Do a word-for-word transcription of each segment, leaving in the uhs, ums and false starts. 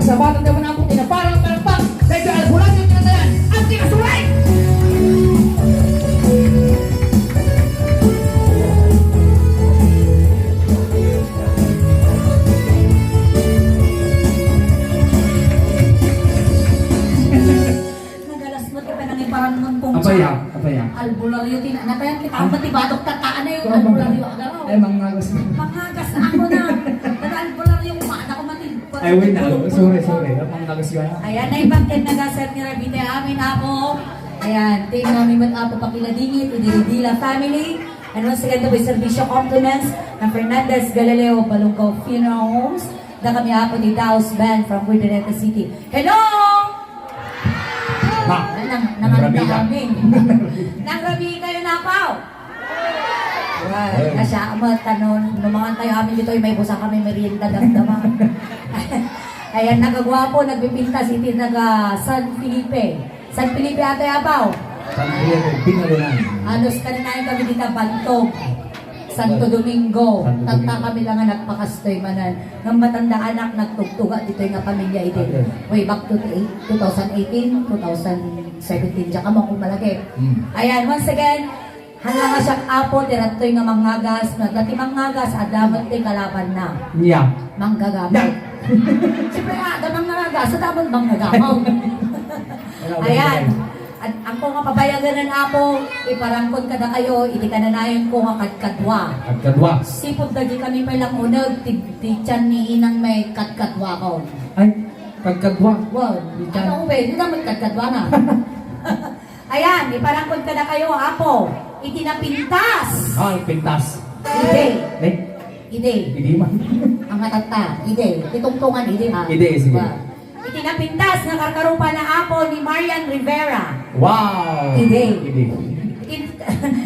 Sabatan tayo man ako, tinaparang palakpak, medyo albularyo tinatayan, at kinasuray! Nagalas mo ti panangiparanmon kong Apaya, apaya. Albularyo ti na-, natayan kita ang matibadok tataan ay Oo, albularyo agaraw. Eh, mangagas. Mangagas ako na. Pero albularyo ko, maana ko matibadok. Ay, wait na. Sorry, sorry. Mangagas ka na. Ayan, naibag din nagasat ni Rabite amin, Apo. Ayan, team namin man, Apo, pakiladingit, idi Dila family. And once again, the serbisyo compliments ng Fernandez Galileo Balungao Funeral Homes. Da kami, Apo, ni Daos Band from Urdaneta City. Hello! Ha? Nang, nang, Rami na. Amin. Nang Rami kayo na, Pao? Well, Ay. Kasya, amat, ano, numangan kayo amin dito, may busa kami merienda, damdama. Ayan, nagagwapo, nagpipintas iti naga San Felipe. San Felipe ata, Abaw? San Felipe, Binalonan. Anos ka na namin kami dita, Bantog. Santo Domingo. Santo Tatta Domingo. Kami lang nga nagpakastoy manan. Nga matanda anak, nagtugtuga ditoy nga pamilya iti. Okay. Way back to the eight, two thousand eighteen, two thousand seventeen, diyan ka mo kung malagip. Mm. Ayan, once again, hala nga siya, Apo, ti rattoy nga mangagas, no, dati mangagas, adda met ti kalabanna. Yeah. Manggagamaw. Yeah. Siyempre, adda mangagas, adda met manggagamaw. Ayan. At ang ko nga pabayaganan, Apo, iparangkon kadakayo, iti kananayon ko nga kadkadua. Kadkadua. Sipud dagiti kami pay lang uneg, ti, ti tiyan ni inang may kadkadua ko. Ay, kadkadua. Wow. Di tiyan. Ano, ube? Di naman kadkadua na. Ayan, iparangkon kadakayo, Apo, iti napintas. Ah, pintas. Ide. Eh? Ide. Idi man. Ang matatta, ide. Itungtungan, ide, ha? Ide, sige. Wow. Iti napintas nga karkarupana, Apo, ni Marian Rivera. Wow! Ide. Ide. Iti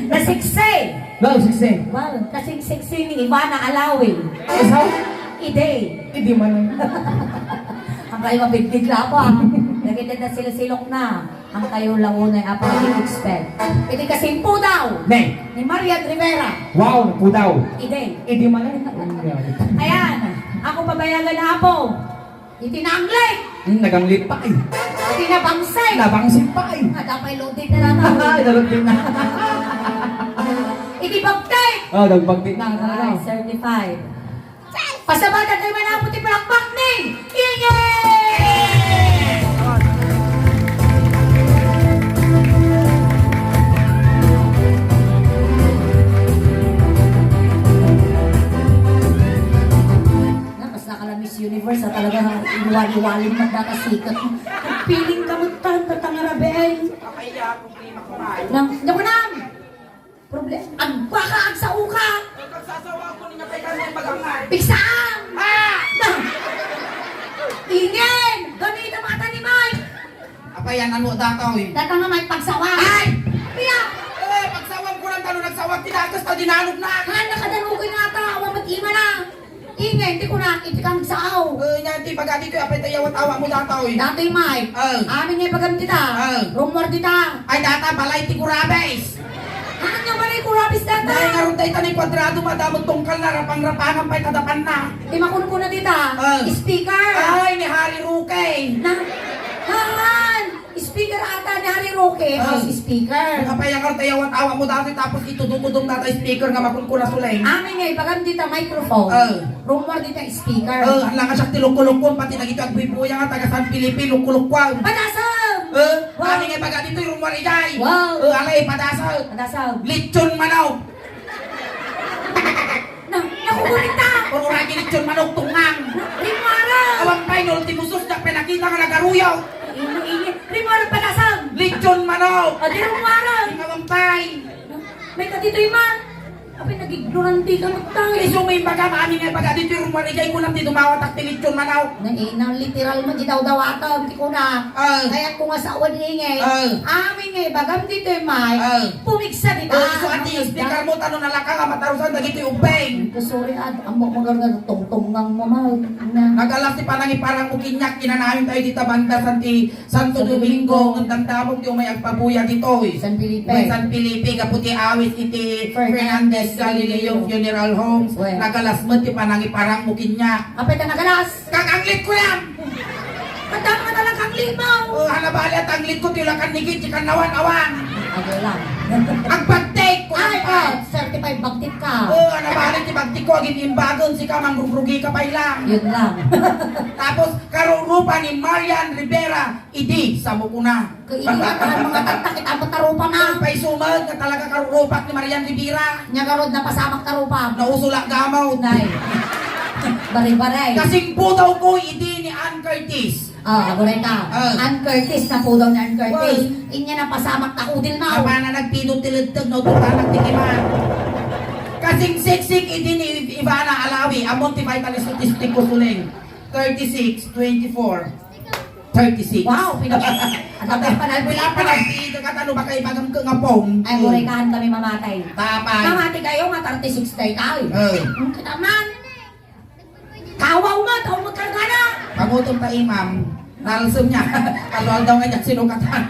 nasiksi. Wow, siksi. Wow, kasiksi ni Ivana Alawi. Isaw? Ide. Ide man. Ang kayo mabigdig la, Apo, ah. Lagi na silsilok na. Ang kayo launay, Apo, di expect. Iti kasimpudaw. Ne. Ni Marian Rivera. Wow, pudaw. Ide. Ide man. Ayan. Ako pabayagan na, Apo. Iti naanglit. Hmm, naganglit pa, eh. Iti nabangsit. Nabangsit pa, eh. Nga, dapat loaded na lang, ah. Ay, nalagyan na. Iti bagtit. Oh, nagbagtit na, ano, Ay, ano? Certified. Pasabatan tayo man, Apo, ti palakpak ni Ingay! Na, basta ka lang Miss Universe, ah, talaga, iwali-wali mo, nagkakasikat. Feeling ka mo, tan-, tatangaraben. Nang, naku, nang! Problem-, agbaka, agsao ka. Pagsasawa ko, ni nga tayo kami magangay. Pigsaan! Ah! Nang! Ingay! Gamit ang mata ni Mike! Apay, yan, ano, datoy? Data nga may pagsawa. Ay! Piya! Eh, pagsawam ko lang, talo nagsawag, tinakas, ta dinanog na. Han, nakadanugoy nga ta, awan mat ima na. Ingay, ti kuna, iti kang sao. Eh, nya, ti baga ditoy, apay, tayaw at awa mo datoy. Datoy, Mike. Eh. Amin nga ipagam dita. Eh. Rumor dita. Ay, data, balay ti kurabes. Haan nga balay kurabes data? Ay, nga ron tayo, tanay kwadrado, madamot tungkal na, rapang-rapangan pa'y tadapan na. Ti makunkuna dita, Eh. Speaker. Ay, ni Harry Roque. Na, haan. Speaker ata ni Harry Roque, Ah. House Speaker. Kapayakar tayo ang awa mo dati, tapos itudutudong data speaker nga makunkuna sulay. Amin nga, ibagan dita microphone. Ah. Rumor dita speaker. Ah, ang langas siya ti lukulukkon, pati na gito agbuybuyang nga taga San Felipe, lukulukkon. Padasam! Ah, Wow. Amin nga ibaga dito, rumor ijay. Wow. Ah, alay, padasam. Padasam. Lechon manok. Na, nakukulit ta! Ururagi lechon manok, tungang! Rimara! Awan pa'y no ultimo sus, dak pinakita nga nagaruyaw! Ini, ini, rimara padasam! Lechon manok! Adi rimara! Awan pa'y! May kaditoy man! Apay, nagignorante ka, magtangis! Isu mo yung baga, maami nga baga, dito yung rumariga, ikunam di dumawatak ti lechon manok! Na, eh, na literal mo, di daw dawatam, di ko na. Ah. Kaya ko nga sa uwan ingay. Ah. Amin nga, ibagam dito yung may. Ah. Pumigsa dita. Oh, isu ati speaker mo, tano nalaka nga matarusan dagiti ubbing. Sorry, ad, amok magar nga tungtungang mo, mal. Na. Nagalas ti panangiparang mo kinyak, kinanayon tayo dita banda, Santi, Santo Santo Domingo, Domingo. Ngem damdamok ti umay agpabuya ditoy. San Felipe. Wen San Felipe, gapu ti awit iti Fernandez Fernandez Galileo Galileo. Funeral Homes. Wen. Nagalas met ti panangiparang mo kinyak. Apay ta nagalas? Kakanglit ko yan! Madam nga talagang limaw. Oh, ano ba, alia, tanglit ko, tilakan ni Gigi, kan nawan, awan. Ano lang. Ang bagtik ko. Ay, lang pa. Oh, certified bagtik ka. Oh, ano ba, alia, ti bagtik ko, agin imbagon, sika, mangrugrugi ka pa ilang. Yun lang. Tapos, karurupa ni Marian Rivera, idi, sa mukuna. Kailian, ang mga tagtakit, ang matarupa na. Ang paisumat, nga talaga karurupak ni Marian Rivera. Nya garud, napasamak tarupa. Nausulak gamaw. Nay. Bari-bari. Kasing pudaw ko, idi ni Ann Curtis. Ah, aguray ka. Ah. Ann Curtis, napudaw ni Ann Curtis. Well, inya napasamak ta udil na. Apana nagpidot ti ledteg, no, tuta nagtikiman. Kasing siksik idi ni Ivana Alawi, amon ti vital statistic ko, Suling. Thirty-six, twenty-four, thirty-six. Wow, pinag-, ang dami pa na, wala pa na. Pinapalagpi ka, ano ba kayo, pagam ka nga pong? Ay, aguray ka, kami mamatay. Tapay. Mamatay kayo, nga thirty-six tayo, tayo. Ah. Ang kita man. Kawaw mo, tao mo talaga na. Pangutom ta, imam. Nalsem niya. Alwal daw nga niya sinukatan.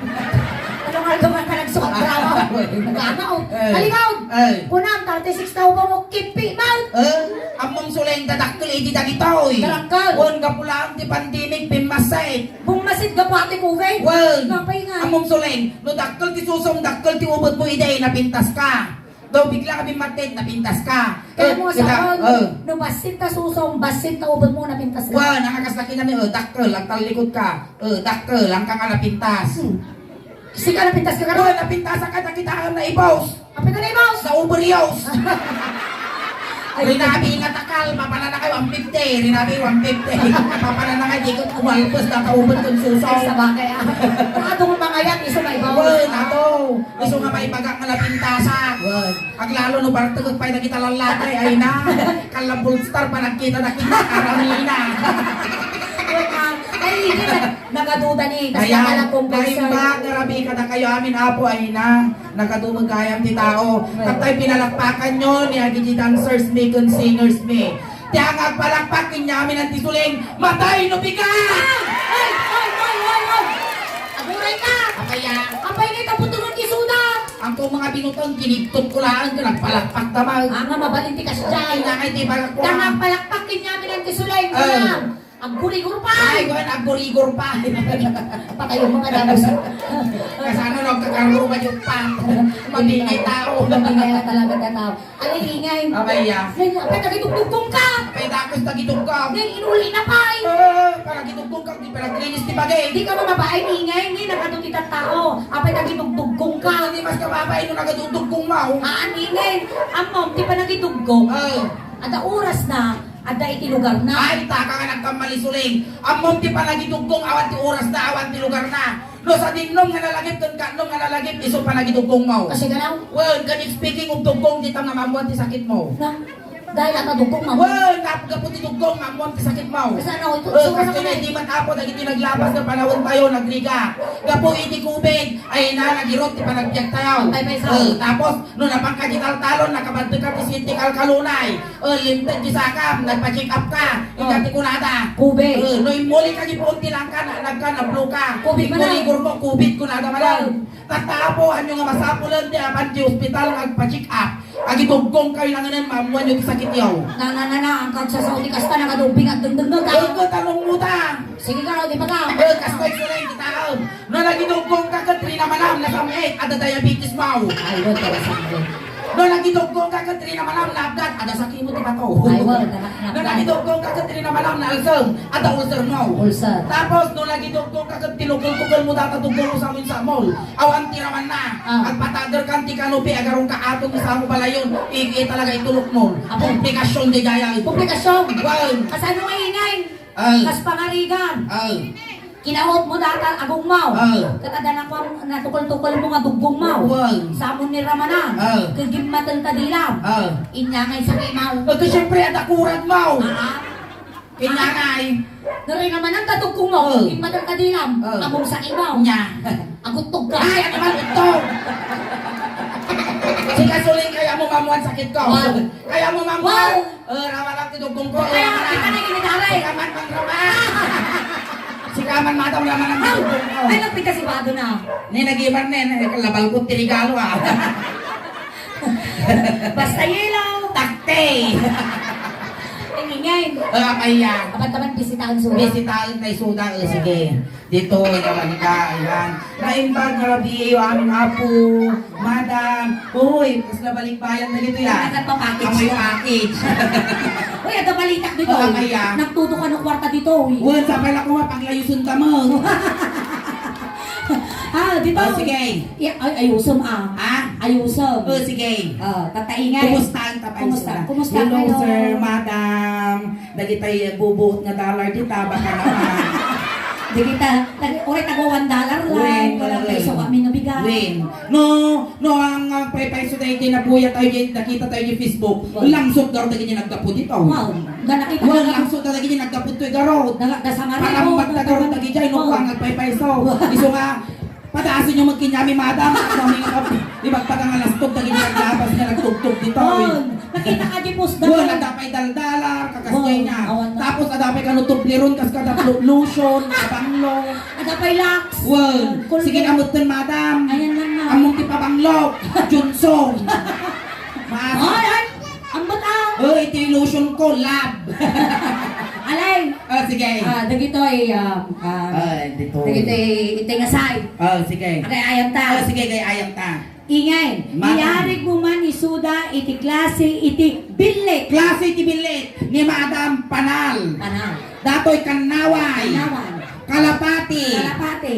Alwal daw nga nagsukat, bravo. Nagkakaot. Eh. Halikaw. Eh. Kunam, thirty-six tao ba mo, kimpi, man? Eh, ammom Suling, dadakkel idi dagitoy. Dadakkel. Wen, gapu laeng ti pandemic, bimmasit. Bummasit gapu ti covid? Wen. Napay nga. Ammom Suling, no dakkel ti susong, dakkel ti ubet mo, idi, napintas ka. Daw bigla ka bimmatit, napintas ka. Kaya mo, eh, kita, sakon, eh, no bassit ta susong, bassit ta ubot mo, napintas ka. Wan, ang akas laki na ni, eh, dakkel, agtallikod ka. Eh, dakkel, ang ka nga napintas. Hmm. Sika napintas ka, Wan, napintas ka, nakita ka na ibos. Apay ka na ibos? Sa uberios. Ay, rinabi nga takal, mapananakay one fifty, rinabi one fifty. Mapananakay, di ko umalpos, nakaubot kong susong. Ay, sabagay, ah. Adong mangayat, iso may ibos. Wan, ato. Iso nga may bagak nga napintasak. Wan. Aglalo no bartek pay dagita lalaki, ay na. Kala Bulstar pa nagkita na kita, karamina. Ay, hindi na. Nagaduda ni, kasi ayan, akala kong concern. Naimbag nga rabii kadakayo amin, Apo, ay na. Nagaduda gayam ti tao. Well. Katay pinalakpakan nyo ni agiti dancers mi ken singers mi. Ti agpalakpak ken amin a ti Suling, matay no piga! Ay! Ay! Ay! Ay! Ay! Aguray ka! Apay a? Apay nga ikaputungan ti suda! Ang kong mga binutang, kinigtot ko laeng, nagpalakpak damag. Ah, nga mabalin ti kasdiay. Ay, nangay ti bagak ko. Nang nagpalakpak ken amin a ti Suling, ah. Kunam, aggurigor pa! Ay, wen, aggurigor pa! Patayon mo nga dagus. Kasano nagkakarlo ba yung pa? Mabingay tao. Mabingay na talaga ka tao. Ay, ingay. Abay, ya. Ay, apay, tagidugdugkong ka. Apay, dakes tagidugkong. Ngay, inuli na pay. Eh, para gidugkong ka, di para grinis ti bagay. Di ka mamabaay, ingay. Ngay, nagadu ti tattao. Apay, tagidugdugkong ka. Di mas kababae no nagadugdugkong mo. Haan, ingay. Ammom, ti panagidugkong. Eh. Adda oras na, adda iti lugar na. Ay, taka nga nagkamali, Suling. Ammom ti panagidugkong, awan ti oras na, awan ti lugar na. No, sadinnom nga nalagip ken kaannom nga nalagip, isu panagidugkong mo. Kasi ganaw? Well, can you, speaking of dugkong, dita nga maammuan ti sakit mo. Na, dahil ang dugkong mo. Well, nap-, gapu ti dugkong, maammuan ti sakit mo. Kasi ano, ito, well, so, kasi ano, na, di man apo, dagiti naglabas nga panahon tayo, nagriga. Gapu iti covid, ay na, nagirot ti panagbiag tayo. Ay, may sa- Well, tapos, no, napangka di taltalon, nakabantek ka ti siti kalkalunay. Oh, limted ti sakam, nagpa-check up ka. Oh. Ika ti kunada. Covid. Oh, no, immuli ka di puon ti langka, na, nagka, nablo ka. Covid man. Immuli gurmo, covid kunada man. Oh. Tattaapo, anyo nga masapulen ti apan ti hospital nga agpa-check up. Agidugkong kayo lang ngayon, maammuan nyo ti sakit yaw. Na, na, na, na, ang kagsasao ti kasta, nakadubing at dengdeng na ka. Ay, ko, tanong mo ta. Sige ka, di ba ka? Eh, kasta yung sila yung kitaon. No, nagidugkong ka ket rinamanam, nasam-it, adda diabetes mo. Ay, wala ka, sakit. No, nagidugkong ka ket rinamanam, naabdat, adda sakit mo ti bato. Ay, wala ka, naabdat. No, nagidugkong ka ket rinamanam, naalsem, adda ulcer mo. Ulcer. Tapos, no, nagidugkong ka ket tinukultukol mo, data dugkong mo sa amin sa mall. Awan ti raman na. Ah. Agpatader kan ti kanopi, agarong ka aton ni Samo Balayon. Igi talaga itulok mo. Apo. Komplikasyon di dayal. Komplikasyon? Wan. Kasano nga ingay? Ah. Kas pangarigan. Ah. Kinaot mo data agong mo. Ah. Ket adda nakuan, natukol-tukol mo nga duggong mo. Wan. Samon ni ramana. Ah. Ket gimmatel ta dilam. Ah. Inya ngay sakit mo. Ket siyempre, adda kurad mo. Ah. Inya ngay. Nari naman ang kaduggong mo. Ah. Gimmatel ta dilam. Ah. Among sakit mo. Nya. Aguttog ka. Ay, ano man, uttog? Sige, Suling, kaya mo mamuan sakit ko. Wow. Kaya mo mamuan. Wow. Eh, rawa lang ti dugong ko. Kaya nga kita na ginidara eh. Sika man, mangrama. Sika man, madam, raman ang dugong ko. Ay, nagpinta si Bado na. Ni nagiman ni, ni kalabal ko ti regalo, ah. Basta yelo. Takte. Ay, Ay, ah, kaya. Apat naman, bisitahan suda. Bisitahan na isuda, eh, sige. Dito, ikaw ka, ayan. Naimbag nga rabii, amin apo, madam. Uy, mas nabalikbayan na dito yan. Nagpapakit Amoy siya. Package. Uy, ada balitak dito. Ah, kaya. Nagtuto ka ng kwarta dito, uy. Uy, sa pala ko, paglayusun ka mo. Ah, dito. Oh, sige. Ya, ay, ayusom, ah. Ha? Ayusom. Oh, sige. Oh, tataingan. Kumusta ang tapay Kumusta? sila? Kumusta Hello, kayo? Sir, madam. Dagitay bubuot nga dollar dita, baka naman. Dagita, tag-, ore, tago one dollar lang. Wen, Walang wen. Peso kami nga bigas. Wen. No, no, ang, ang paypayso tayo, kinabuya tayo, nakita tayo yung Facebook. Wen. Langsot daw tayo yung nagkapo dito. Wow. Nga nakita Wen, ko. Langsot tayo yung nagkapo to, garot. Nala-, dasang aribo, Parang magtagarot dasang tayo dyan, no, Wow. ang nagpaypayso. Wow. Iso nga, Padasin yung magkinyami, madam. Kami nga kami. Di ba, pag ang alas tug, naging naglabas nga nagtugtog dito, eh. Oh, nakita ka di pusda. Wala, dapat daldalar, kakasya Oh, niya. awan na. Tapos, adapay ka no tubliron, kas kada lo-, lotion, abanglo. Adapay Lux. Well, Colgate. Sige, amutin, madam. Ayan lang na. Among ti pabanglo. Johnson. Mas- Ay, ay! Ambot, ah! Oh, iti lotion ko, lab. Alay! Ah, sige. Ah, dagitoy, ah, ah, Ay, dito. Dagitoy, iti nga side. Oh, sige. Agay-ayam ta. Oh, sige, agay-ayam ta. Ingay, Madam. Iyarig mo man isuda iti klase iti billit. Klase iti billit ni Madam Panal. Panal. Datoy kannaway. Kannaway. Kalapati. Kalapati.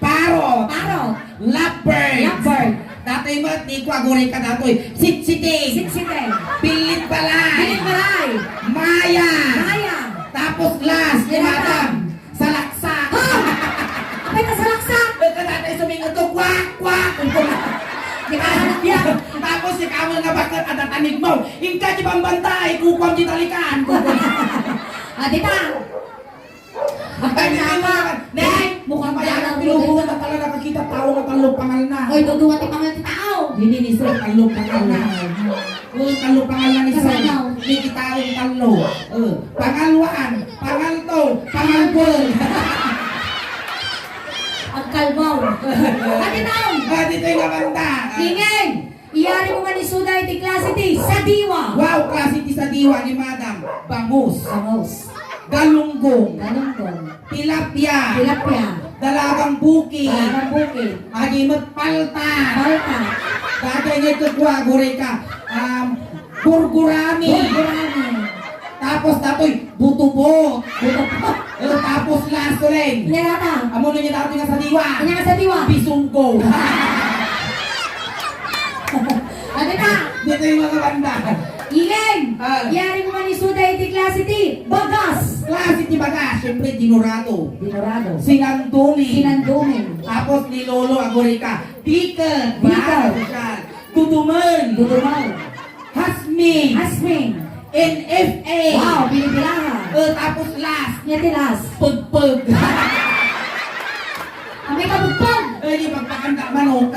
Parrot. Parrot. Lovebird. Lovebird. Datoy met, ni kua, agurayka datoy. Sitsiting. Sitsiting. Billit balay. Billit balay. Maya. Maya. Tapos last, Maya. Madam. Salaksak. Ha? Apay ka salaksak? Pagka datoy sumingot ko, kwak, kwak. Di ba? Yan. Tapos ikaw nga bakit adatanig mo? Inka di bambantay, kukuam di talikan. Kukuam. Ah, di ba? Ang Ay, tama. Nay, mukhang Kaya dalaw ang pinubuhan ko. Na talaga nakakita tao na tallo pangal na. Oy, duduwa ti pangal ti tao. Dini ni Sir, tallo pangal na. Uy, tallo pangal na ni Sir. Talaga. Ni kita ang tallo. Oh, pangal one, pangal two, pangal four. Ang kalbaw. Ate Tao. Ah, dito yung kabanda. Ingay. Iyari mo man isuda iti klase ti sadiwa. Wow, klase ti sadiwa ni Madam. Bangus. Bangus. Galunggong. Galunggong. Tilapia. Tilapia. Dalagang bukid. Dalagang bukid. Adi met palta. Palta. Dagay nga ito kua, agurayka. Um, gurgurami. Gurgurami. Tapos datoy, butubot. Butubot. Eh, tapos last ulit. Nya nata. Amo na niya dati nga sadiwa. Nya nga sadiwa. Bisunggo. Ano na? Dito yung mga banda. Iling! Ah. Iyari mo man isuda iti klase ti bagas. Klase ti bagas, siyempre, dinorado. Dinorado. Sinandumin. Sinandumin. Tapos ni Lolo, agurayka. Tiket. Tiket. Wow, sosyal. Duduman. Duduman. Hasming. Hasming. N F A. Wow, binibilahan. Eh, tapos last. Nya ti last. Pagpag. Ang may kabugpag. Eh, di pagpakanda manok.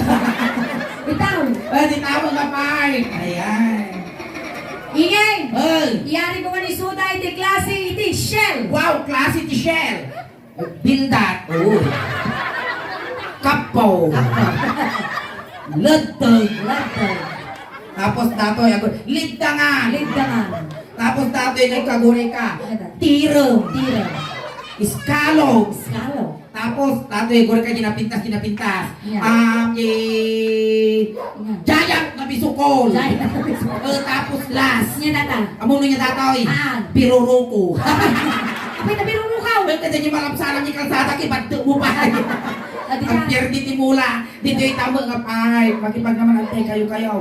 Itaw. Eh, di tama nga part. Ayan. Ingay. Hoy. Iyari ko man isuda iti klase iti shell. Wow, klase ti shell. Bildat. Oo. Kapaw. Kapaw. Ladtag. Ladtag. Tapos datoy, ako, ligdangan. Ligdangan. Tapos datoy, nagkaguri ka. Ano? Tirem. Tirem. Scallops. Scallops. Tapos, datoy, guri ka, ginapintas, ginapintas. Yeah. Um, eh, Yeah. Giant nga bisukol. Giant nga bisukol. Eh, tapos last. Nya data. Amo no nya datoy? Ah. Piruruko. Apay ta pirurukaw? Well, kada di malapsalan ni kalsada, kibadto mo pa. Ah, di Ang na. Pierde ti mula. Ditoy tama nga pay. Makipag naman ang tekayo kayo.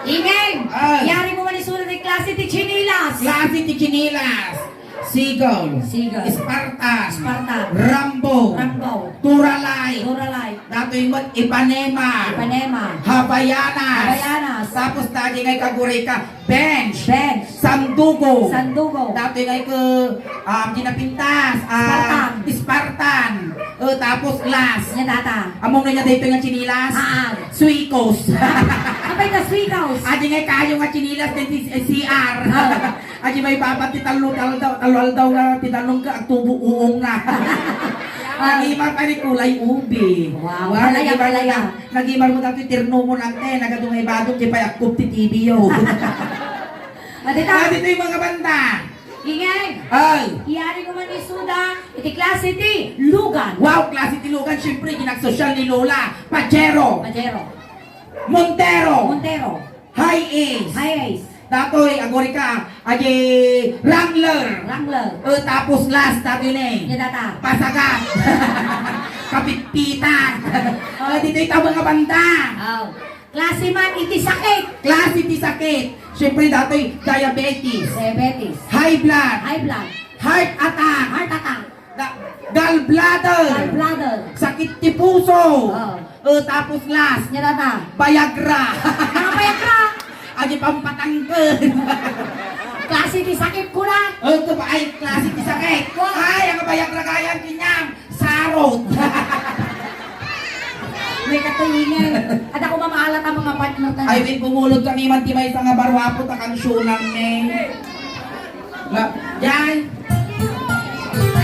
Amen. Ah. Iyari mo man isulat ni klase ti chinilas. Klase ti chinilas. Seagull. Seagull. Spartan. Spartan. Rambo. Rambo. Turalay. Turalay. Datoy met Ipanema. Ipanema. Havaianas. Havaianas. Tapos dagingay kaguri ka. Bench. Bench. Sandugo. Sandugo. Datoy ngay ko, um, ginapintas. Ah, Spartan. Spartan. Eh, tapos last. Nya data. Among na nya dito nga chinilas. Ah. Suikos. Apay ka suikos? Adi ngay kayo nga chinilas dito, eh, C R. Ah. Adi may babat ti tallo, tallo, tallo aldaw nga tinanong ka, agtubo uong na. Ah. Nagimar ka ni kulay ubi. Wow. Wow, palaya, nagimar mo palaya. Na, nagimar mo dati tirno mo nante, nagadungay badong, di pa yakkup ti T V yo. Adita. Adita yung mga banda. Ingay. Ay. Iyari ko man isuda, iti klase ti lugan. Wow, klase ti lugan. Siyempre, ginagsosyal ni Lola. Pajero. Pajero. Montero. Montero. High ace. High ace. Datoy, aguri ka, agi Wrangler. Wrangler. Eh, tapos last, datoy ni. Ya, data. Pasagat. Kapitpitan. Oh. Eh, dito yung mga banda. Oh. Klase man iti sakit. Klase ti sakit. Siyempre, datoy diabetes. Diabetes. High blood. High blood. Heart attack. Heart attack. Da-, gallbladder. Gallbladder. Sakit ti puso. Oo. Eh, tapos last. Nya data. Viagra. Mga Viagra. Agi pampatangked. Klase ti sakit ko na. Eh, ito ba? Ay, klase ti sakit. Wow. Ay, ang Viagra gayam, kinyam. Sarot! May katulingan. At ako mamaala ta mga partner ta. Ay, wait, bumulod kami man ti maysa nga baro, Apo, ta kansionan, ne. Na, yan.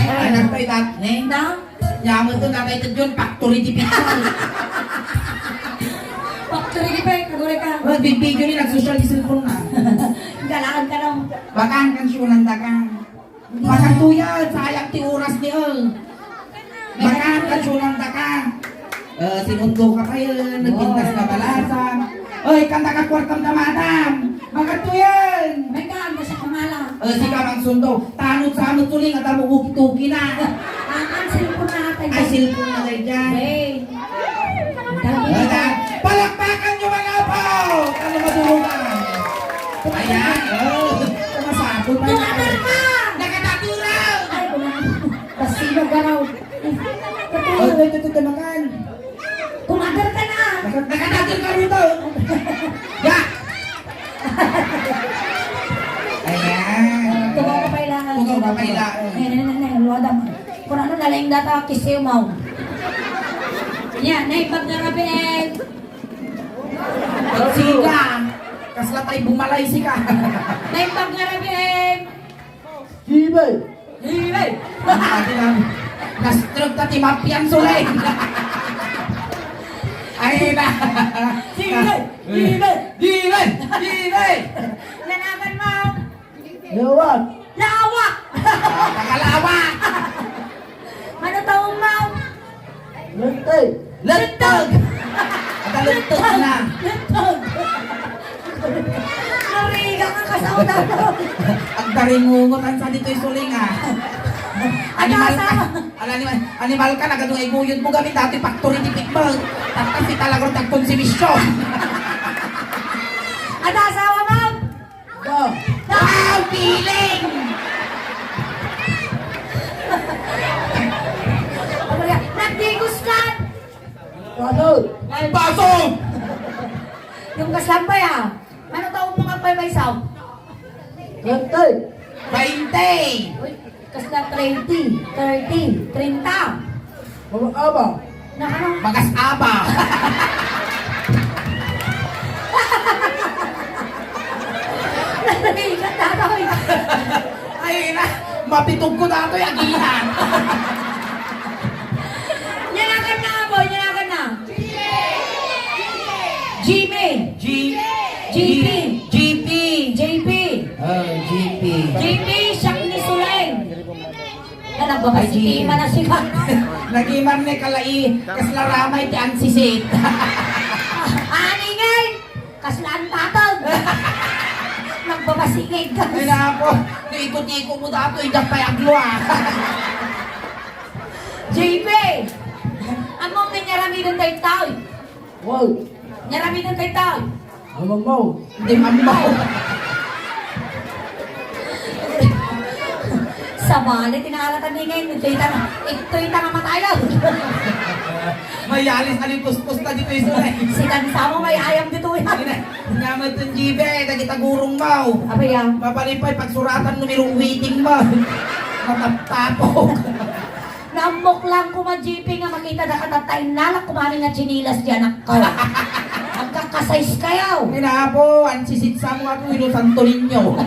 Ay, nagpaidat, ne? Na? Yaman to, natay to dyan, factory di picture. Factory di picture, kagore ka. Well, big video ni, nag-social di cellphone na. Galaan ka lang. Baka ang kansionan da ka. Makatuyan, sayang ti oras ni, eh. Makakatsunan ta ka. Eh, sinundo ka pa yun, nagpintas ka balasan. Oy, kanta ka kwartam da, madam. Makatuyan. May ka, anda siya kumala. Eh, sika mang sundo. Tanod sa amot tuling, at amo uki-tuki na. Ah, ang cellphone na ata. Ay, cellphone na kayo dyan. Hey. Ayan. Palakpakan nyo, mga apo! Ano, maduro ka? Ayan, oh. Kumasabot pa. Tumatar ka! Nakatatura! Ay, kumatar. Kasi nagaraw. Oh, ito, ito, ito, makan. Kumatar ka na! Naka-, nakatatur ka rito! Ya! Ayan. Tumaw ka pa ilangan. Tumaw ka pa ilangan. Ayan, ayan, ayan, ayan. Luwadam. Kung ano, nalaing data, kisiw mo. Yan, naimbag nga rabii, eh. Siga. Kasla tayo bumalay, siga. Naimbag nga rabii, eh. Sibay. Sibay. Ati na. Nastrug ta ti mapian, sulay. Ay, na. Sibay. Sibay. Sibay. Sibay. Nanagan mo. Lawak. Lawak! Tagalawak! Ano taon mo? Lentay. Lentag! Ata lentag na. Lentag! Nariga ka, kasaw na to. Agdaringungot ang sa dito'y suling, ah. Animal, ala, animal, animal ka, nagadungay guyod mo, gamit dati factory di Big Bang. Tapos si talagang tagkonsumisyon. Ada asawa, ma'am? Go! Wow, feeling! Nagdigos ka! Pasok! Ay, pasok! Yung kaslampay, ah. Ano taon mo nga pay may sound? Twenty! Twenty! Uy, kasla thirty, thirty, treinta. Mag-aba. Nakano? Magas-aba. Narigat na ako, eh. Ay, na. Mapitog ko na ito, agihan. Nyanakan na, boy. Nyanakan na. Jimmy. G-, G P. G P. G P. Ah, G P. G P, siak ni Suleng. Na nagbabasiti man a siak. Nagiman ni kalai, kasla ramay ti ansisit. Aningay! Kasla antatag! Nagbabasingit ka. Ay, nako. Naikot-ikot mo dato, idak pay aglo, ah. J P! Ammom ti nyaramiden daytoy? Wow! Nyaramiden daytoy? Amang mo. Di man mo. Sabali, tinaalatan ni ngayon, ito itang, ito itang matayo. Mayalis, ano yung kuskus na dito yung sulay? Si Kansamo, may ayam dito yan. Naman itong G B, dagita gurong mo. Abay, ah. Mapalipay, pagsuratan, numero waiting mo. Mataptapok. Naamok lang kuma, G P, nga makita da katatta, innalak kumamin nga tsinilas di anakko. Agkakasayis kayo. Inapo, ang sisitsa mo ako, ino Santo Niño.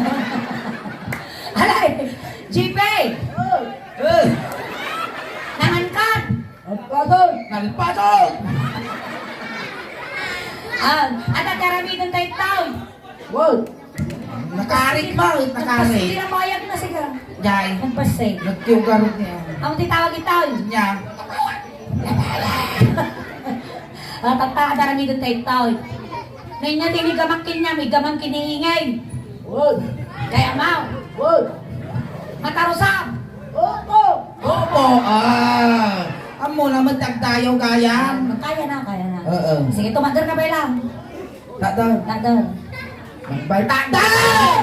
Alay, G P! Eh. Nangan ka! Nalpason! Nalpason! Ah, ada karamidon tayo tao. Wow! Nakarit mo, nakarit. Nagpasig, pinabayag na siya. Jay. Nagpasig. Nagtiugarog niya. Ang titawag ito. Niya. Ah, tatta, adaramidon tayo ito. Nainya tinigamak kinya, may gamang kiniingay. Woy! Kaya mau. Woy! Matarusam! Opo! Opo! Ah! Amo naman tagtayo kaya. Kaya na, kaya na. Oo. Sige, tumager ka ba lang? Tador. Tador. Magbay tador!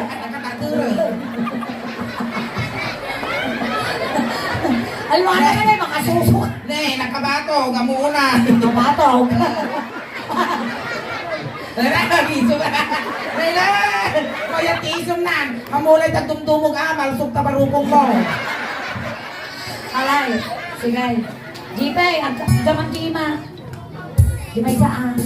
Ay, wala ka na, makasusok. Ne, nakabato, gamuna. Nakabato. Wala, iso na. Wala. Kaya ti iso na. Amulay ta dumdumog, ah, malsok ta barukong mo. Alay, sige. Jipay, ag-, gaman kima. Di may saan.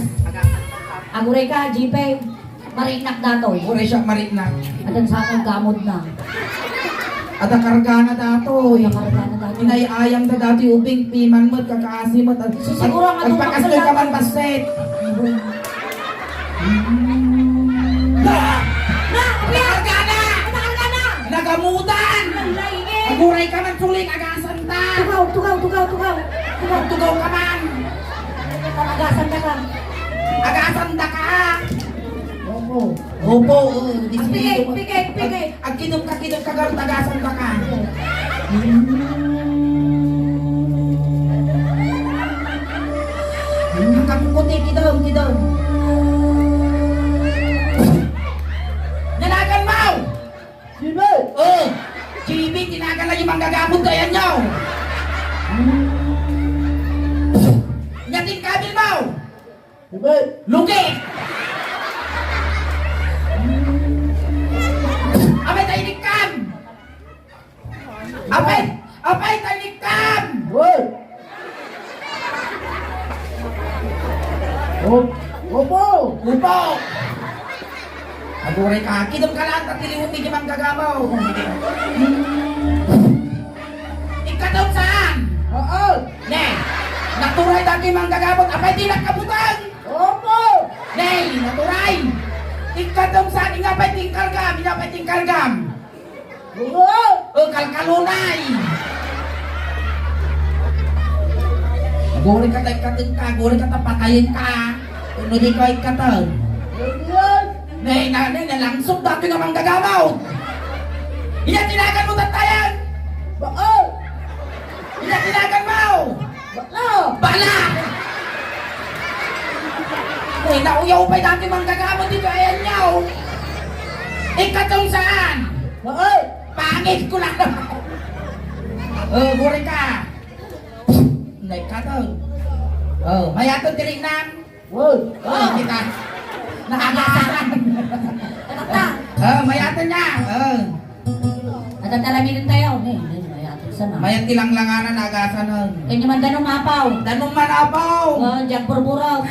Aguray ka, Jipay. Marinak datoy. Aguray siya, marinak. Adan sa akong gamod na. Ada kargana datoy. Ada kargana datoy. Inay-ayam da datoy ubing, piman met, kakaasi met. Ag-, siguro ang atong agpakastoy ka man basset. Na! Na! Ada kargana! Ada kargana! Nagamutan! Ang laingi! Aguray ka man suling, agasanta! Tugaw, tugaw, tugaw, tugaw! Tugaw, tugaw ka man! Agasanta ka! Agasanta ka! Opo. Opo, oh, di pigay, sige, pigay, pigay. Ag-, agkidom ka, kidom ka, garud, agasanta ka. Nakaputi, kidom, kidom. Nanagan mo! Jimmy! Oh! Jimmy, tinagan na yung manggagamot ko, ayan nyo! Nyating kabil mo! Jimmy! Lugi! Apay ta inikkam! Apay! Apay ta inikkam! Woy! Op-, opo! Opo! Aguray ka, kidom ka lang, tatiliwon ti manggagamaw. Ikkatom saan? Oo. Ne, naturay dati manggagamot, apay ti nakabutang? Opo. Ne, naturay. Ikkatom saan, ingapay ti inkargam, ingapay ti inkargam? Oo. O, kalkalunay. Aguray ka, tay kateng ka, aguray ka, tapatayen ka. Ano di ka ikkatom? Ano yan? Nay, nanay, nalangsog dati nga manggagamaw. Iya, tinagan mo, tatayan. Baal. Iya, tinagan mo. Bala. Bala. Nay, nauyaw pa'y dati manggagamaw dito, ayan niya, oh. Ikatong saan? Baal. Pangit ko lang. Oh, guri ka. Nay, katong. Oh, mayatong tirik na. Wow! Oh, kita. Naagasan. Ano ka? Oh, mayatan niya. Oh. Natatalaminan tayo. Eh, hindi, mayatan sana. Mayat ti langlanganan, naagasan, oh. Kanya man danong mapaw. Danong man apaw. Oh, diyan burburok.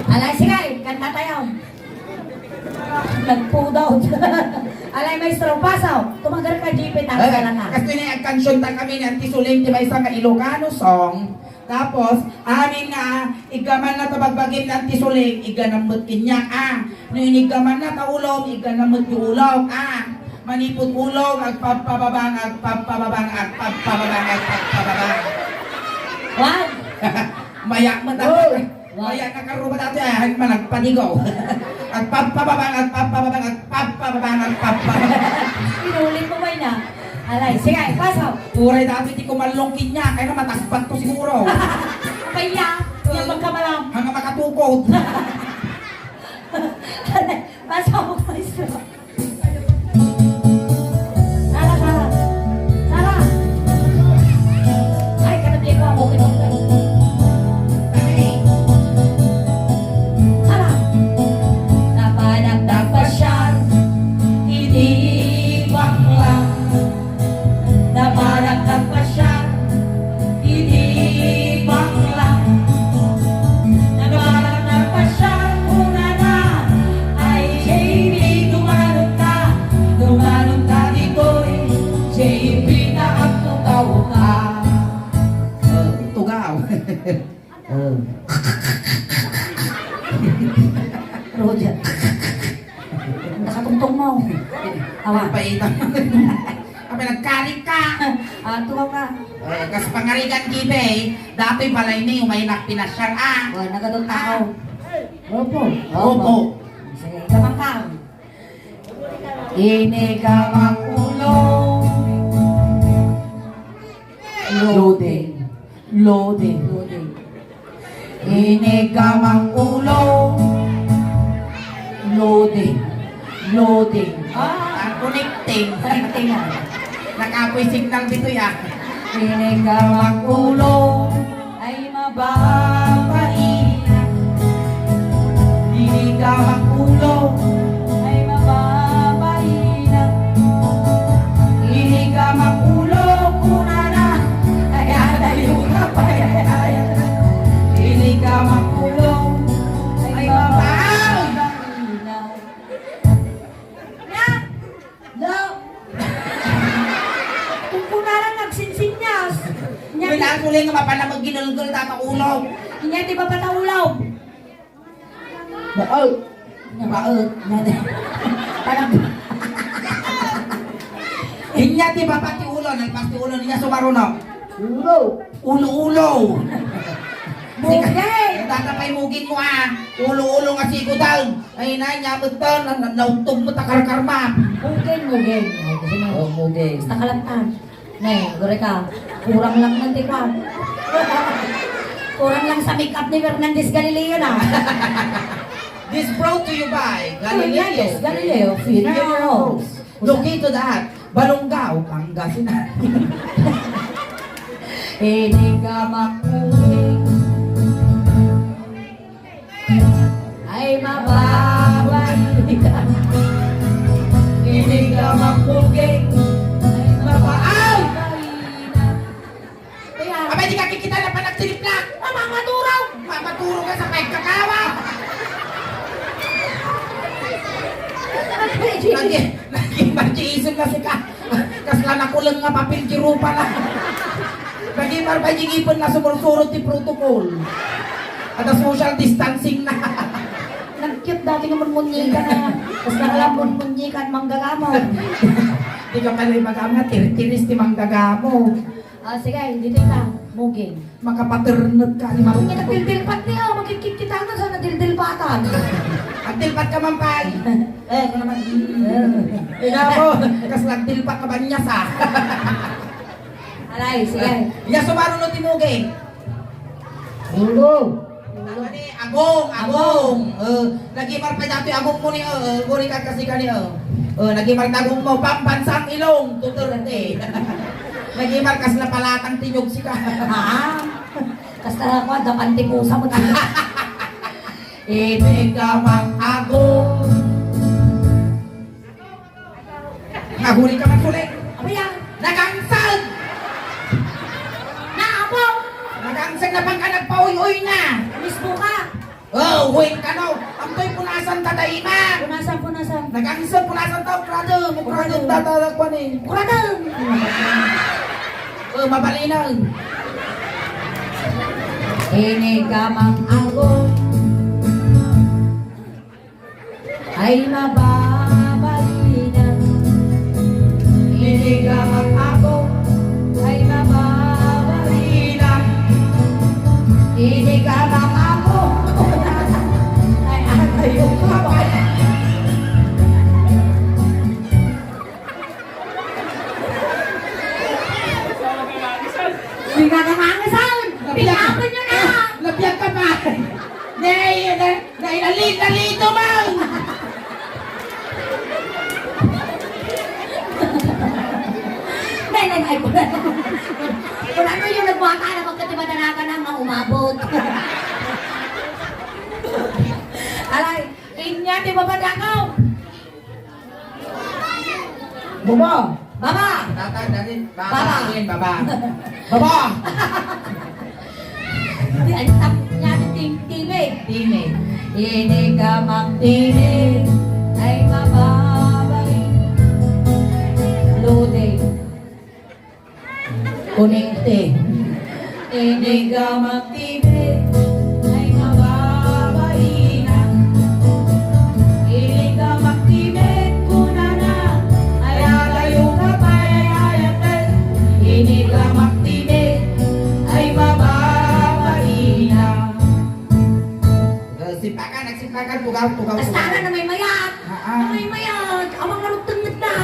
Alay, sige, kanta tayo. Nagpudaw. Alay, maestro, pasaw. Tumagar ka, G P, tama Eh, ka lang, ha? Kasi ni, agkansyonta kami ni Auntie Suling, di ba, isang ka Ilocano song? Tapos, amin nga, iggaman na ta bagbagim na ti suling, igganam met kenyak, ah. No iniggaman na ta ulom, igganam met ti ulok, ah. Manipud ulom, agpabpababang, agpabpababang, agpabpababang, agpabpababang. Wag! Mayak met ako. Wag! Mayak na karuba dati, ah, managpanigaw. Agpabpababang, agpabpababang, agpabpababang, agpabpababang. Inulit mo ba yun, ah? Alay, sige, paso. Uray dati ti kumallong kenyak, kaya na matasbat ko siguro. Kaya, yung magkamalam. Hanggang makatukod. Paso, paso. Sara, Sara. Sara. Ay, katabi ko, okay, okay. Sara. Napanak nagpasyar, iti bangla. Napanak nagpasyar, iti bangla. Napanak nagpasyar, kunana, ay, J B, Paita. Apay nagkarit ka. Ah, tukaw ka. Eh, kas pangarigan, Gibe, datoy balay mi, umaynak pinasiar, ah. Oh, nagaduttakaw. Opo. Opo. Sige, ikaw man ka. Inigamak ulo. Loading. Loading. Loading. Inigamak ulo. Loading. Loading. Ah, connecting. Connecting na. Nakapoy signal dito ya. Inigamak ulo. Ay mababaina. Inigamak ulo. Ay mababaina. Inigamak ulo, kunana. Ay, ay, ay, ay, ay. Inigamak ulo. Ay mababaina. Lo! Kung kunaran nagsinsinyas. Inya ti Kailangan ko lang nga mapanamag ginulgul ta ulo. Inya ti baba ta ulo. Baal. Baal. Inya ti. Parang Inya ti baba ti ulo, nalpas ti ulo, inya sumaruno. Ulo. Ulo-ulo. Muging! Data pay muging mo, ah. Ulo-ulo nga sigudan. Ay, na, nya met ta, na, na, naugtog met a karkarma. Muging, muging. Ay, kasi mo. Oh, muging. Basta kalantan. Ne, gure ka. Kurang lang ng tikwan. Kurang lang sa make-up ni Fernandez Galileo na. This brought to you by Galileo. Fernandez Galileo Funeral Homes. Located at Balonggao, Pangasinan. Inigamak ulo. Ay, mababaitan. Inigamak ulo. Ay, mababaitan. Kaya, abay, di ka kikita na panagtiliplak. Mamamaturo. Mamaturo ka sa pagkakawa. Lagi, lagi, Margie, isun na sika. Kasla nakuleng nga papel ti rupa na. Nagimar pa di ngipin na sumursurot ti protocol. At a social distancing na. Nagkit dati nga munmunyikan na. Tapos nakalam munmunyikan, manggagamo. Di ka pala yung magama, tirtiris ti manggagamo. Ah, sige, dito ka. Muging. Makapaternet ka ni Marunong. Kaya nagdildilpat niya, magkikit kita nga sa nadildilpatan. Agdilpat ka man, pay. Eh, ako naman. Ina mo, kas nagdilpat ka ba niya sa? Alay, sige. Iya, sumaro no ti muging. Ulo. Agong, agong. Eh, nagimar pa dati agong mo ni, eh, guri ka kasi kani, eh. Eh, nagimar ta agong mo, pambansang ilong, two thirty. Nagimar kas na palatang tinyog sika. Ah, kasta na ko, dapan ti pusa mo. Inigamak agong. Naguli ka man, Sule. Apa yan? Nagangsag! Na, apo! Nagangsag na pang ka nagpauy-uy na. Mismo ka. Oh, uy, kano? Amtoy punasan ta daima. Punasan, punasan. Nagangsag, punasan ta, ukradem, ukradem, Ukradem. Dada, kuan eh. Ukradem! Oh, mabalinaw. Inigamak agong. Ay, mababalina. Inigamak ako. Ay, mababalina. Inigamak ako. Ay, ay, ay, ay. Pinaghahangasan! Pinapon niyo na! Nabiyak ka pa! Nay, nay, nay, nali-, nalito man! Nay, nay, nay, kuna-, kunano yung nagbuhata na pagkatimadanakan na nga umabot? Alay, inya ti babadakaw! Baba! Baba! Tata, dali. Baba. Baba. Baba. Baba! Di, ay, tap-, niya, tim-, time. Time. Inigamak time. Ay, mababay. Loading. Konekte. Inigamak time, ay mababaina. Inigamak time, kunana, ay Tugaw, tugaw, tugaw. Kastanan na may mayat. Ah, ah. Na may mayat. Awan nga rugtengngedna.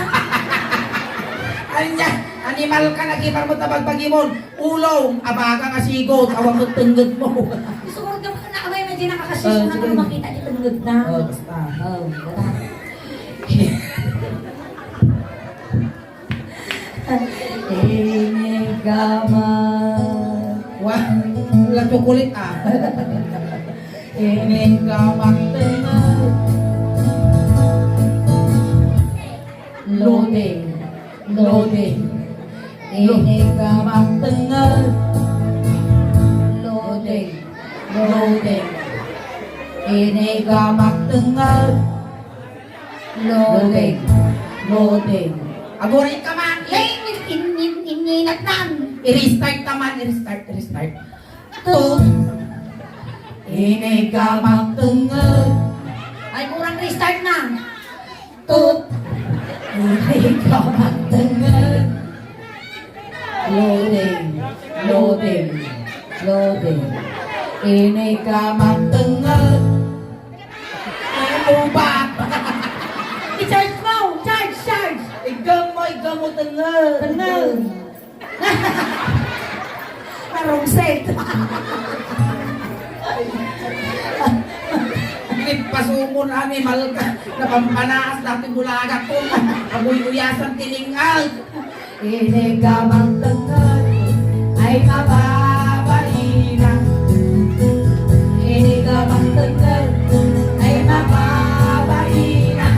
Anya, animal ka, nagimar mo tabag pagimon. Ulong, abaga nga sigot, awan mo tengned mo. Gusto ko rin naman na away na di nakakasya Ah, na siguro. Makita di tengned na. Oh, basta. Oh, wala. Inigama. Wah, wala chocolate, ah. Inigama tengned. Loading. Loading. Inigama tengned. Loading. Loading. Inigama tengned. Loading. Loading. Aguray ka man. Eh, in, in, in, ininat lang. I-restart naman. I-restart. I-restart. Tut. Inigama tengned. Ay, kurang restart na. Tut. Inigama tengned. Loading. Loading. Loading. Inigama tengned. Ubat. I-charge mo. Charge, charge. Igam mo, igam mo tengned. Tengned. Narungsit. Nagpasumon, animal ka. Napampanaas dati bulagak ko. Aguy-uyasan ti ling-ag. Inigama tengned ay mababaina. Inigama tengned ay mababaina.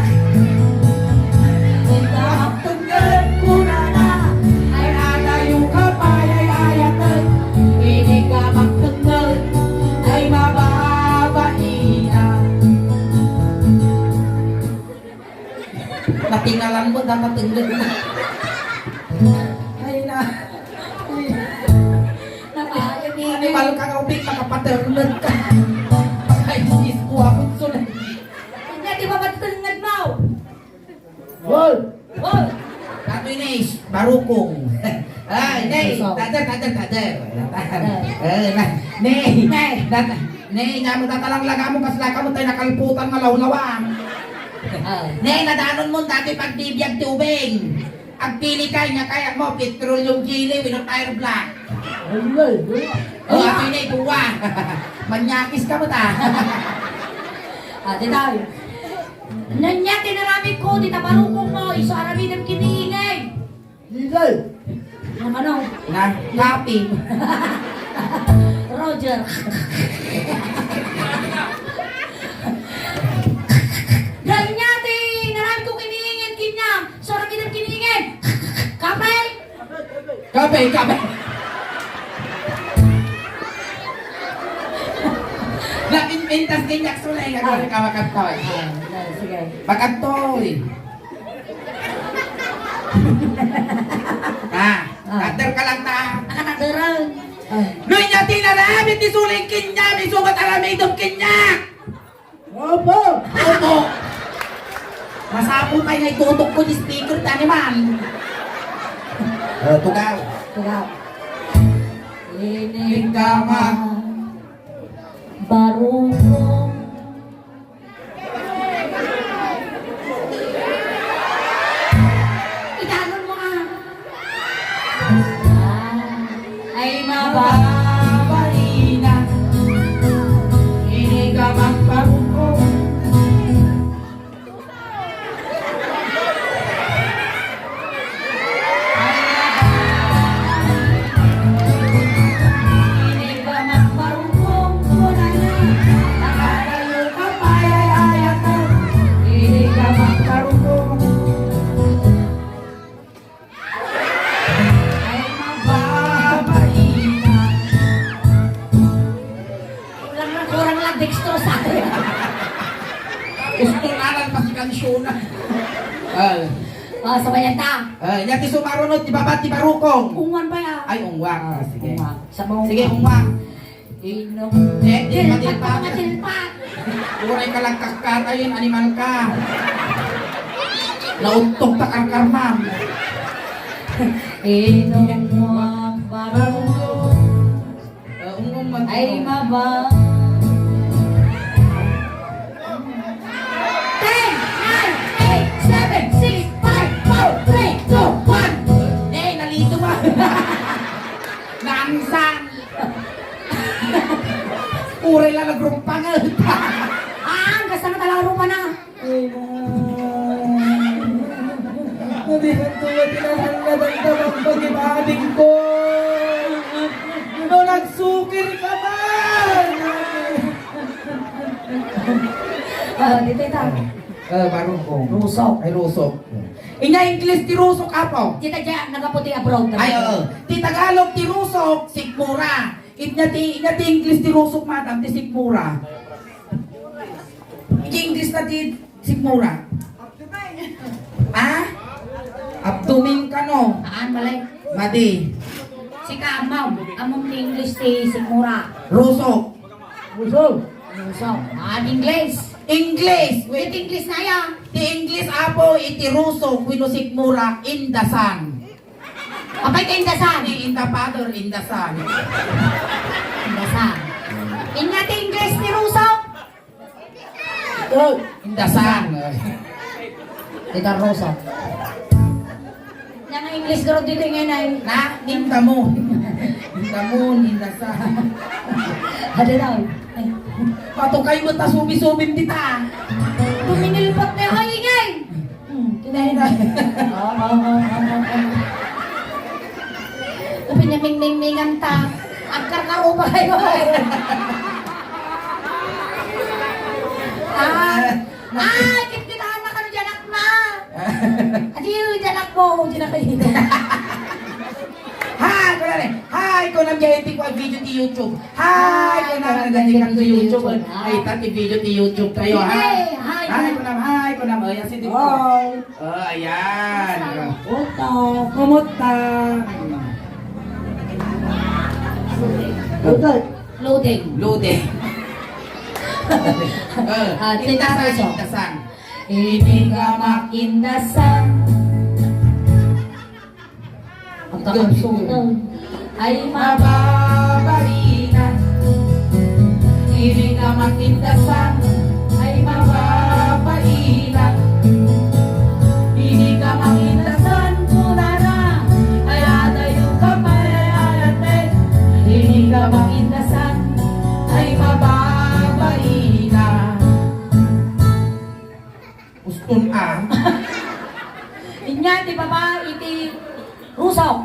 Inigama tengned kunana ay adayo ka pay ay ayaten. Inigama tengned ay mababaina. Natingalan mo, dapat tengned na. Ay na. Ay. Nakaayon ni Animal ka nga ubing, makapaterned ka. Ay, sis ko, ako, sunod. Anya, di ba matengnged mo? Hoy! Hoy! Tatoy Nes, barukong. Ay, Nay, Ikaw. Tader, tader, tader. Eh, na, Nay, Nay. Nay, Nay, nga mo tatalang laga mo, kasla ka mo tayo nakalputan nga lawlawang. Ah. Nay, nadanon mo, dati pagbibiag ti ubing. Agpili ka, nga kaya mo, petroleum jelly, wenno Fire Black. Ay, ay, ay. Oh, Ay, ato yun ay buwa. Manyakis ka mo ta. Ah, di tayo. Nanya, tinaramid ko, di tabarukong mo, iso aramidem kiniingay. Leader! Ang ano? Na, copy. Roger. Ganya ti naran ko kiniingin, kinyam. Sora kidam kiniingin. Kapay! Kapay, kapay. Napinpintas din yak sulay, Ah. Nagawin ka makatoy. Ah, sige. Makatoy. Ah, Ah. Tader ka lang ta. Nakataderan. Ah. No, inya ti naramid ti suling kinyam, isu nga aramidem kinyam. Opo. Opo. Masapul pay nga itutok ko di speaker ti animal. Oh, tugaw. Tugaw. Inigama. Barukong. Idanon mo, ah. Ay, mababaina. Inigama barukong. Kurang na, kurang lang dextrose. Gusto na lang pasikansyon na. Ah. Ah, sabayan ta. Ah, nya ti sumarunod, ti baba, ti barukong. Ungwan pa ya. Ay, ungwan. Ah, sige. Ungwan. Sa mga Sige, ungwan. Inom. Eh, di Dilpat matilpat. Ka, matilpat. Uray ka lang kaskatayon, animal ka. Nauntog ta karkarmam. Inom mo ang barukong. Ah, ungwan man. Ay, maba. Nadihan ko nga tinahanladan ta magpagibading ko. No nagsukir ka man! Ah, dito ita. Eh, barong ko. Rusok. Ay, rusok. Inya English ti rusok, apo. Dita dya, nagaputi abroad. Ay, oo. Ti Tagalog ti rusok, sikmura. Inya ti, inya ti English ti rusok, madam, ti sikmura. Ti English na ti sikmura. Ha? Abdomen kano? Haan, mali. Madi. Sika, ammom. Ammom ti English ti sikmura. Rusok. Rusok. Rusok. Haan, English. English. Wait. Iti English na ya. Ti English, apo, iti rusok wenno sikmura, in the sun. Apay ka in the sun? Ni in the father, in the son. In the sun. Inya ti English ni rusok? Oh, in the sun. Ikaw, Rosa. Yang English garud dito ngay na. Na, in the moon. In the moon, in the sun. Ada daw. Ay. Patukay mo ta subi-subim dita. Tuminilpat na yung ay, ingay. Hmm, kinainan. Oo, oo, oo, oo. Sabi niya, mingmingmingan ta. Agkarkaro ba kayo? Ah, ay, kitkitaan na kano dyan, akma. Adiyo, dyan ako, dyan ako. Hi, kunam ni. Hi, kunam ni, iti ko video ti YouTube. Hi, kunam ni, iti ko YouTube. Ay, ta ti video ti YouTube tayo, ha? Hi, hi, kunam, hi, kunam. Ay, asi di ko. Oh, ayan. Kumusta? Kumusta? Loading. Loading. Ah, indasan, indasan. Inigamak indasan. Ang kakabsong. Ay, mababainan. Inigamak indasan. Ay, mababainan. Inigamak indasan, kunana. Ay, adayo ka pay, ay, ate. Inigamak indasan. Ay, mababainan. Uston a. Inya ti baba iti rusok.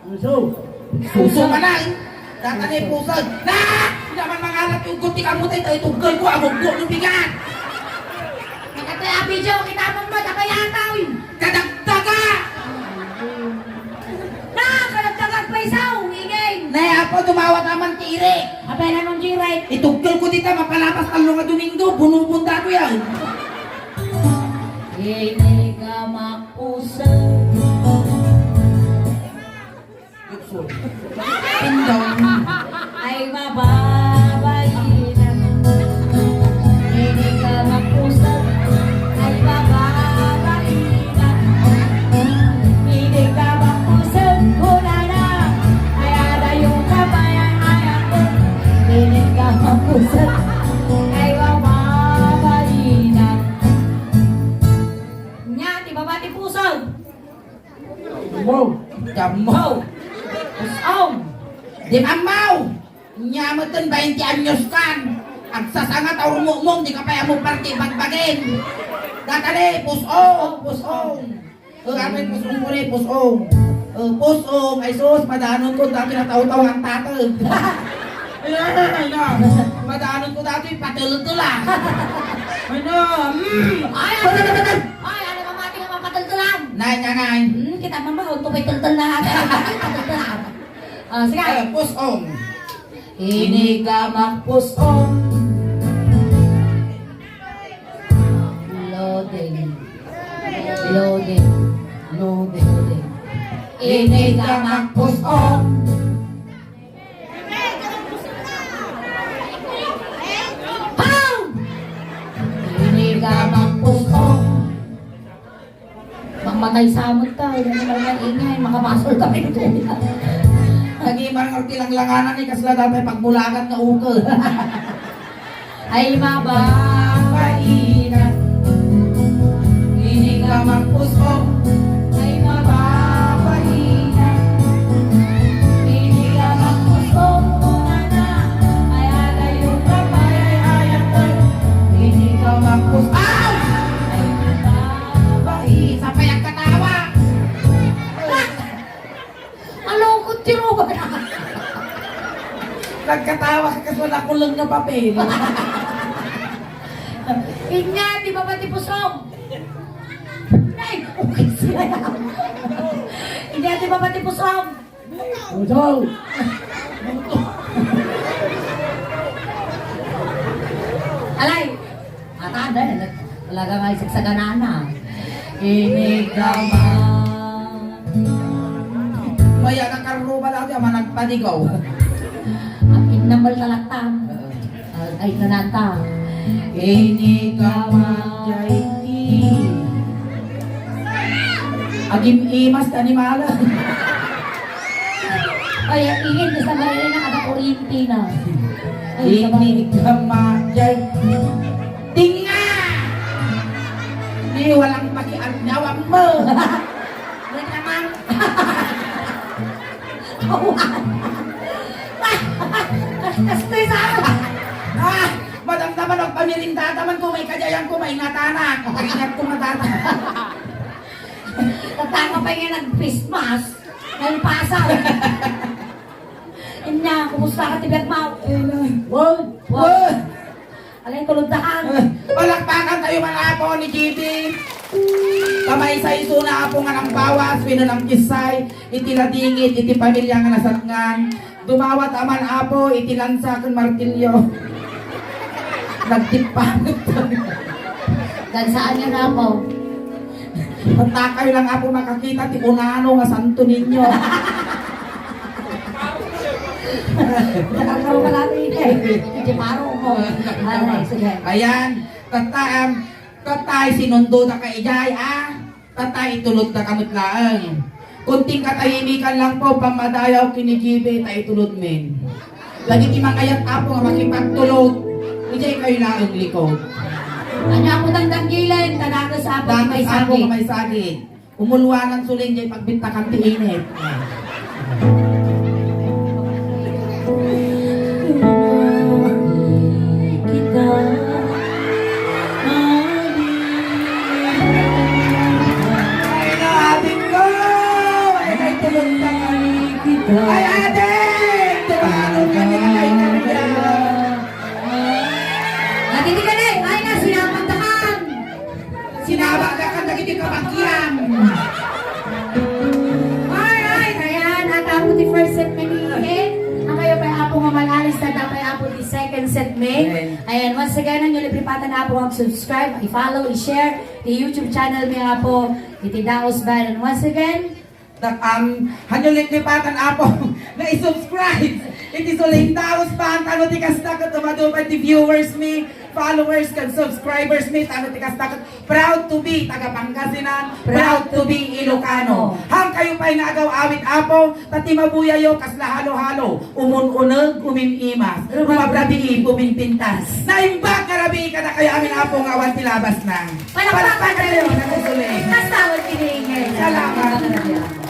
Rusok. Suso ka na, eh. Tatangay pusag. Na! Hindi naman mangarap yung guti ka mo tayo, tayo tuggal ko, agugbo ng bigat. Nakataya video, kita mo ba, tabayataw, eh. Kadagdaga! Na, kadagdagan pa isaw, ingay. Nay, apo, dumawa naman ti iri. Apay na nung jiray. Ituggal ko dita, mapalapas tallo nga Domingo, bunubon dako yan. Ini ka makusag. Pindaw. Ay, mababainan. Ini ka makusag. Ay, mababainan. Ini ka makusag. Kunana. Ay, adayo ka pa yan, ay, ako. Ini ka makusag. Ay, mababainan. Nya, ti baba ti pusag. Dammaw. Dammaw. Pusom. Di mammaw. Nya metten bainte anyos kan. Agsasanga ta urmukmok, di ka pay ammo parte bagbagin. Datani, pusom, pusom. O, amin, pusom ko ni, pusom. O, pusom, ay sus, madanon ko, dati na taw-taw ang tatag. Ay, ay, ay, ay, na. Madanon ko dati, patel-tel, ah. Ay, na, mm. Ay, ay, ay, ano ka mati nga mapateltelan? Nay, nga, ngay. Hmm, kita mo ba, unto may teltel na ata. Pateltelan. Ah, sige. Eh, pusom. Ini ka makpusom. Loading. Loading. Loading. Ini ka makpusom. Pow! Ini ka makpusom. Mangmatay sa amon ta, hindi naman maingay, makabasol kami nito. Naging marang ti langlanganan, eh, kasla dati pagbulagan nga uke. Ay, mababainan. Ini ka magpusong. Ay, mababainan. Ini ka magpusong. Kunana. Ay, adayo ka, payayayatan. Ini ka magpusong. Ay, mababainan. Sapay ang katawa. Nagkatawa ka sa nakulong nga papel. Inya, di ba pati pusong? Ay, okay sila. Inya, di ba pati pusong? Pusong! Alay! Ata, dahil talaga nga isagsaganana. Ini ka man. Maya nga karruba lang, di man nagpaligaw. Ang innambal talaktan. Ay, nanata. Ini ka man, J T. Agim-imas ka ni Mala. Ay, ingin, basta Maria na kada kuryente na. Ay, sabay. Ini ka man, J T. Tinga! Ni walang pakialam mo. Wait naman. Kastoy sa akin. Ah, madam naman, magpamirinda naman ko, may kajayan ko, may ingatanak. Ingat ko matata. Tatanga pa nga nag-Christmas. Nalpasan. Inya, kumusta ka, ti biag mo? Ayun na. Wow. Wow. Wow. Alay, tulod na ka. Palakpakan tayo, man, Apo, ni G B. Pamaysa isuna, Apo, nga nangbawas, wenno nangkissay iti ladingit iti pamilya nga nasatngan. Dumawat a man, Apo, iti lansa ken martilyo. Nagtippangit. Lansaan nga, Apo. Ba't kayo lang, Apo, makakita ti unano nga Santo Niño? Nakakaroon ka natin, eh. Hindi paro ko. Ay, sige. Ayan. Tatta, em, tatta, sinundo da ka ijay, ah. Tatta, itulod da ka met laeng. Kunting katahimikan lang po, pamadayaw ken ni G B, ta itulod men. Dagiti mangayat, Apo, nga makipagtulod, ijay kayo laeng likod. Ania, Apo, dangdanggilen, ta dakes, Apo, nga may saging. Dakes, Apo, nga may saging. Umulwanan sulin jay pagbittakan ti init. Kita. Ay, na, adik ko! Ay, ay, tulog na. Ay, adik! Tumalog ka nila kay Maria. Natitigan eh! Ay, na, sinapat naman! Sinabak na kan dagiti kabakian. Alright, ayan, at Apo ti first set mi ni Ian. Ang kayo pay Apo nga malalis, at pay Apo ti second set mi. Amen. Ayan, once again, ang libripatan Apo ang subscribe, i-follow, i-share, ti YouTube channel mi Apo, iti Daos Band. And once again, Dak-, um, hanyo liplipatan, Apo, nga i-subscribe iti Suling Daos Band, tano ti kasta ket umadu pay ti viewers mi, followers, ken subscribers mi, tano ti kasta ket proud to be taga Pangasinan, proud to be Ilocano. Haan kayo pay nga agaw-awit, Apo, ta ti mabuyayo kasla halo-halo, umun-uneg, umim-imas, rumabrabii, pumingpintas. Naimbag nga rabii kadakayo amin, Apo, nga awan ti labasna. Palakpakan tayo. Palakpakan tayo. Kasta, awan kiniingay. Salamat.